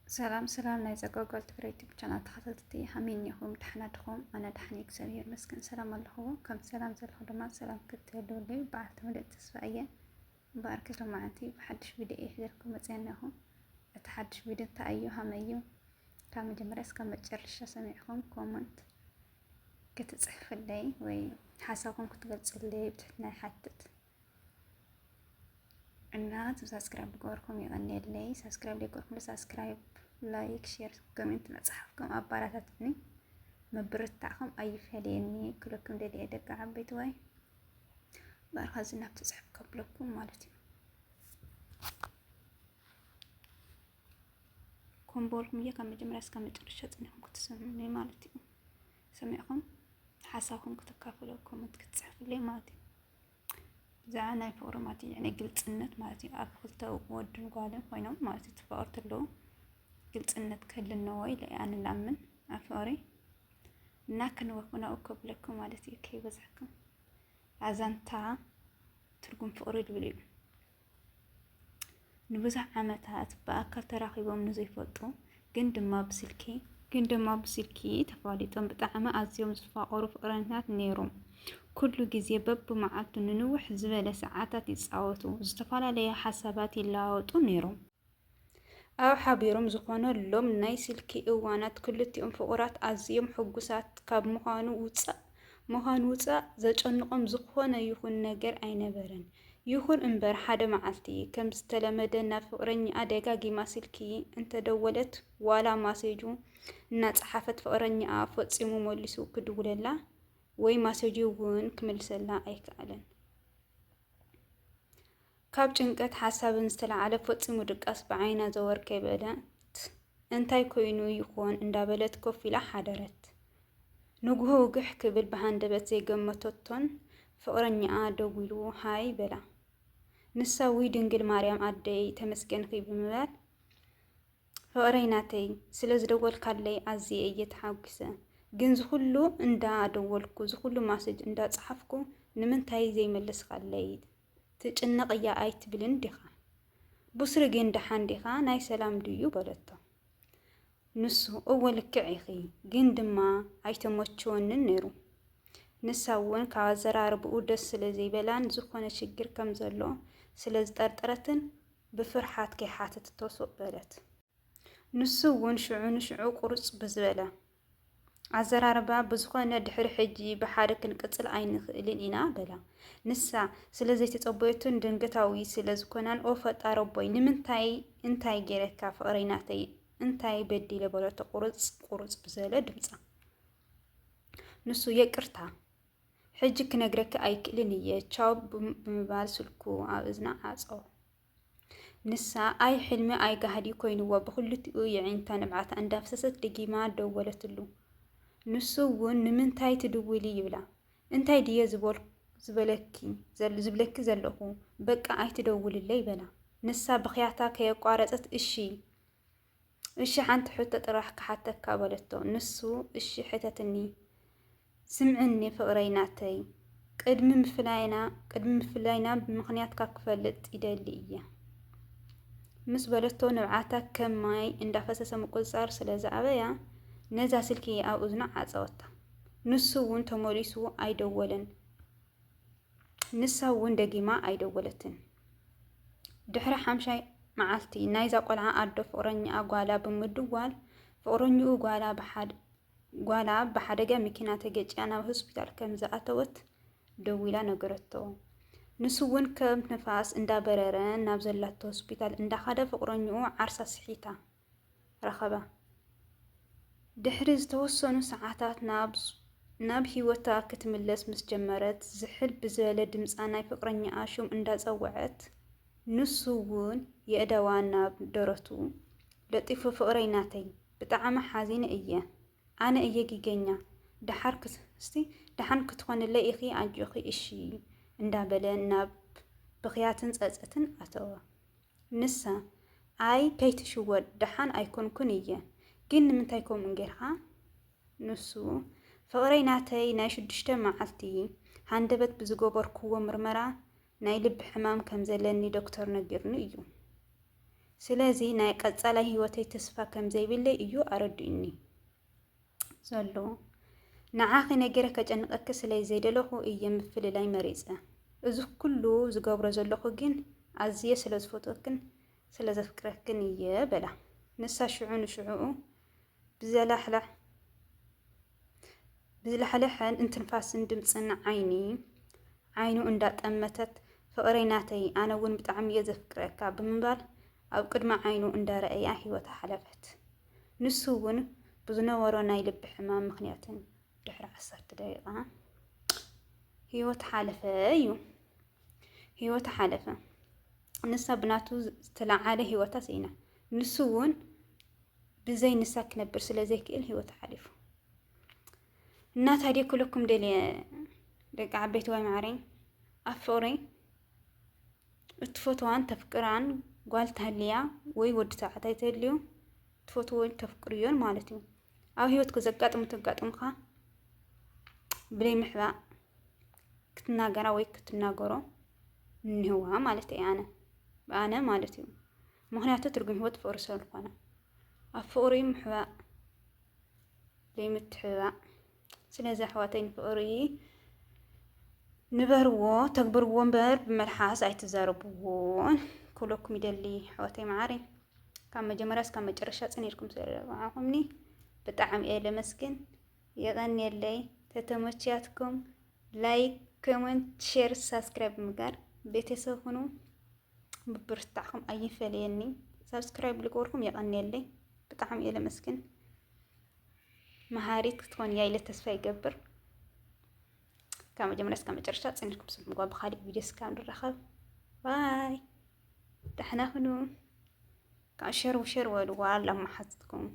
ሰላም ሰላም ናይ ጸጋ ጓል ትግራይ ዩቱብ ቻናል ተኸታተልቲ፣ ሃመይ እኒኹም? ደሓና ድኹም? ኣነ ደሓን እየ፣ እግዚኣብሔር ይመስገን፣ ሰላም ኣለኹ። ከም ሰላም ዘለኹ ድማ ሰላም ክትህልውለይ በዓልቲ ሙሉእ ተስፋ እየ። እምበኣርከስ ሎማዓንቲ ብሓድሽ ቪድዮ እየ ሒዘልኩም መፅአ እኒኹ። እቲ ሓድሽ ቪድዮ እንታይ እዩ? ሃመይ እዩ? ካብ መጀመርያ እስካብ መጨረሻ ሰሚዕኹም ኮመንት ክትፅሕፉለይ ወይ ሓሳብኩም ክትገልፁለይ ብትሕትና ይሓትት። እና እቲ ሳብስክራይብ ዝገበርኩም የቐንየለይ። ሳብስክራይብ ዘይገበርኩም ሳብስክራይብ፣ ላይክ፣ ሼር፣ ኮሜንት ምፅሓፍኩም ኣባራታትኒ። ምብርታዕኩም ኣይፈለየኒ ክብለኩም ደልየ ደቂ ዓበይቲ ወይ በርኻ ዝናብ ትፅሕፍ ከብለኩም ማለት እዩ። ኮምቦልኩም እየ ካብ መጀመርያ እስካብ መጨረሻ ፅኒኹም ክትሰምዑኒ ማለት እዩ። ሰሚዕኹም ሓሳብኩም ክትካፈሉ ኮመንት ክትፅሕፉለይ ማለት እዩ። ብዛዕባ ናይ ፍቕሪ ማለት እዩ፣ ናይ ግልፅነት ማለት እዩ። ኣብ ክልተ ወድን ጓልን ኮይኖም ማለት እዩ፣ ትፋቐሩ ተለዉ ግልፅነት ክህሉ እነዎ ኢለ እየ ኣነ ልኣምን ኣብ ፍቕሪ። እና ክንወኩ ናብኡ ከብለኩም ማለት እዩ፣ ከይበዝሐኩም። ኣዛንታ ትርጉም ፍቕሪ ዝብል እዩ። ንብዙሕ ዓመታት ብኣካል ተራኺቦም ንዘይፈልጡ ግን ድማ ብስልኪ ግን ድማ ብስልኪ ተፋሊጦም ብጣዕሚ ኣዝዮም ዝፋቐሩ ፍቕረኛታት ነይሮም። ኩሉ ግዜ በብመዓልቱ ንንውሕ ዝበለ ሰዓታት ይጻወቱ፣ ዝተፈላለየ ሓሳባት ይለዋወጡ ነይሮም። ኣብ ሓቢሮም ዝኾነሎም ናይ ስልኪ እዋናት ክልቲኦም ፍቑራት ኣዝዮም ሕጉሳት ካብ ምዃኑ ውጻእ ምዃኑ ውጻእ ዘጨንቖም ዝኾነ ይኹን ነገር ኣይነበረን። ይኹን እምበር ሓደ መዓልቲ ከም ዝተለመደ ናብ ፍቕረኛኣ ደጋጊማ ስልኪ እንተደወለት ዋላ ማሴጁ እናጸሓፈት ፍቕረኛኣ ፈጺሙ መሊሱ ክድውለላ ወይ ማሴጁ እውን ክምልሰላ ኣይከኣለን። ካብ ጭንቀት ሓሳብን ዝተለዓለ ፈጺሙ ድቃስ ብዓይና ዘወር ከይበለት እንታይ ኮይኑ ይኾን እንዳበለት ኮፍ ኢላ ሓደረት። ንግሆ ውግሕ ክብል ብሃንደበት ዘይገመተቶን ፍቕረኛኣ ደዊሉ ሃይ በላ። ንሳ ውይ ድንግል ማርያም ኣደይ ተመስገንኺ ብምባል ፍቕረይ ናተይ ስለ ዝደወልካለይ ኣዝየ እየ ተሓጒሰ። ግን ዝኹሉ እንዳ ደወልኩ ዝኹሉ ማሰጅ እንዳ ጸሓፍኩ ንምንታይ ዘይመለስካለይ? ትጭነቕ እያ ኣይትብልን ዲኻ? ቡስሪ ግን ደሓን ዲኻ? ናይ ሰላም ድዩ? በለቶ። ንሱ እወ ልክዕ ኢኺ፣ ግን ድማ ኣይተመችወንን ነይሩ። ንሳ እውን ካብ ኣዘራርብኡ ደስ ስለ ዘይበላን ዝኾነ ሽግር ከም ዘሎ ስለ ዝጠርጠረትን ብፍርሓት ከይሓተተቶ ሱቕ በለት። ንሱ እውን ሽዑ ንሽዑ ቁርጽ ብዝበለ ኣዘራርባ፣ ብዝኾነ ድሕሪ ሕጂ ብሓደ ክንቅጽል ኣይንኽእልን ኢና በላ። ንሳ ስለ ዘይተጸበየቱን ድንገታዊ ስለ ዝኾነን ኦ ፈጣረቦይ ንምንታይ እንታይ ገይረካ ፍቕረይ ናተይ እንታይ በዲለ በለቶ ቁርጽ ቁርጽ ብዝበለ ድምጻ። ንሱ የቅርታ ሕጂ ክነግረኪ ኣይክእልን እየ ቻው ብምባል ስልኩ ኣብ እዝና ዓጸዎ። ንሳ ኣይ ሕልሚ ኣይ ጋህዲ ኮይንዋ ብኽልቲኡ የዒንታ ንብዓታ እንዳፍሰሰት ደጊማ ደወለትሉ። ንሱ እውን ንምንታይ ትድውሊ ይብላ። እንታይ ድየ ዝበል ዝበለኪ ዘል ዝብለኪ ዘለኹ በቃ ኣይትደውልለይ በላ። ንሳ ብኽያታ ከየቋረጸት እሺ እሺ ሓንቲ ሕቶ ጥራሕ ክሓተካ በለቶ። ንሱ እሺ ሕተትኒ። ስምዕኒ ፍቕረይ ናተይ፣ ቅድሚ ምፍላይና ቅድሚ ምፍላይና ምኽንያትካ ክፈልጥ ይደሊ እየ ምስ በለቶ ንብዓታ ከም ማይ እንዳፈሰሰ ምቁጽጻር ስለ ዝኣበያ ነዛ ስልኪ ኣብ እዝና ዓጸወታ። ንሱ እውን ተመሊሱ ኣይደወለን። ንሳ እውን ደጊማ ኣይደወለትን። ድሕሪ ሓምሻይ መዓልቲ ናይዛ ቆልዓ ኣዶ ፍቕረኛኣ ጓላ ብምድዋል ፍቕረኛኡ ጓላ ብሓደ ጓላ ብሓደጋ መኪና ተገጭያ ናብ ሆስፒታል ከም ዝኣተወት ደዊላ ነገረቶ። ንሱ እውን ከም ንፋስ እንዳበረረ ናብ ዘላቶ ሆስፒታል እንዳኸደ ፍቕረኛኡ ዓርሳ ስሒታ ረኸባ። ድሕሪ ዝተወሰኑ ሰዓታት ናብ ናብ ህይወታ ክትምለስ ምስ ጀመረት ዝሕል ብዝበለ ድምጻ ናይ ፍቕረኛኣ ሽም እንዳጸወዐት ንሱ እውን የእዳዋ ናብ ደረቱ ለጢፉ ፍቕረይ ናተይ ብጣዕሚ ሓዚነ እየ ኣነ እየ ጊገኛ ደሓር ክስ እስቲ ደሓን ክትኾንለይ ኢኺ ኣጆኺ እሺ እንዳበለ ናብ ብኽያትን ጸጸትን ኣተወ። ንሳ ኣይ ከይትሽወድ ደሓን ኣይኮንኩን እየ ግን ንምንታይ ከምኡ ጌርካ? ንሱ ፍቕረይ ናተይ ናይ ሽዱሽተ መዓልቲ ሃንደበት ብዝገበርክዎ ምርመራ ናይ ልቢ ሕማም ከም ዘለኒ ዶክተር ነጊርኒ እዩ። ስለዚ ናይ ቀጻላይ ህይወተይ ተስፋ ከም ዘይብለይ እዩ ኣረዲኡኒ ዘሎ። ንዓኺ ነጊረ ከጨንቐኪ ስለ ዘይደለኹ እየ ምፍልላይ መሪጸ። እዚ ኩሉ ዝገብሮ ዘለኹ ግን ኣዝየ ስለ ዝፈትወክን ስለ ዘፍቅረክን እየ በላ። ንሳ ሽዑ ንሽዑኡ ብዘላሕላሕ ብዝላሕለሐን እንትንፋስን ድምፅን ዓይኒ ዓይኑ እንዳጠመተት፣ ፍቕረይ ናተይ፣ ኣነ እውን ብጣዕሚ እየ ዘፍቅረካ ብምባል ኣብ ቅድሚ ዓይኑ እንዳረኣያ ህይወታ ሓለፈት። ንሱ እውን ብዝነበሮ ናይ ልቢ ሕማም ምኽንያትን ድሕሪ ዓሰርተ ደቂቓ ህይወት ሓለፈ እዩ። ህይወት ሓለፈ። ንሳ ብናቱ ዝተለዓለ ህይወታ ስኢና። ንሱ እውን ብዘይ ንሳ ክነብር ስለ ዘይክእል ህይወት ሓሊፉ። እና ታዲያ ኩለኩም ደልየ ደቂ ዓበይቲ ወይ ማዕረይ ኣብ ፍቕሪ እትፈትዋን ተፍቅራን ጓል ተሃልያ ወይ ወዲ ተባዕታይ ተልዩ ትፈትዎ ተፍቅርዮን ማለት እዩ። ኣብ ህይወት ክዘጋጥሙ ተጋጥምካ ብለይ ምሕባእ ክትናገራ ወይ ክትናገሮ እንህዋ ማለት እየ ኣነ ብኣነ ማለት እዩ። ምክንያቱ ትርጉም ህይወት ፍቕሪ ስለ ዝኾነ ኣብ ፍቕሪ ምሕባእ ዘይምትሕባእ። ስለዚ ኣሕዋተይ ንፍቕሪ ንበርዎ ተግብርዎ እምበር ብመልሓስ ኣይትዛረብዎን ክብለኩም ይደሊ። ኣሕዋተይ መዓረይ ካብ መጀመርያ እስካብ መጨረሻ ጽኒርኩም ስለረኣኹምኒ ብጣዕሚ እየ ለመስግን። የቐንየለይ። ተተመችያትኩም ላይክ፣ ኮመንት፣ ሼር፣ ሳብስክራይብ ምግባር ቤተሰብ ሁኑ። ብብርታዕኩም ኣይፈለየኒ። ሳብስክራይብ ልግበርኩም የቐንየለይ። ብጣዕሚ እየ ለመስግን። መሃሪት ክትኾን እያ ኢለ ተስፋ ይገብር። ካብ መጀመርያ እስካብ መጨረሻ ጽኒርኩም ስምዕዋ። ብኻሊእ ቪድዮ እስካብ ንራኸብ ባይ። ደሕና ሁኑ። ካብ ሸር ውሸር በልዋ ለመሓዝትኩም።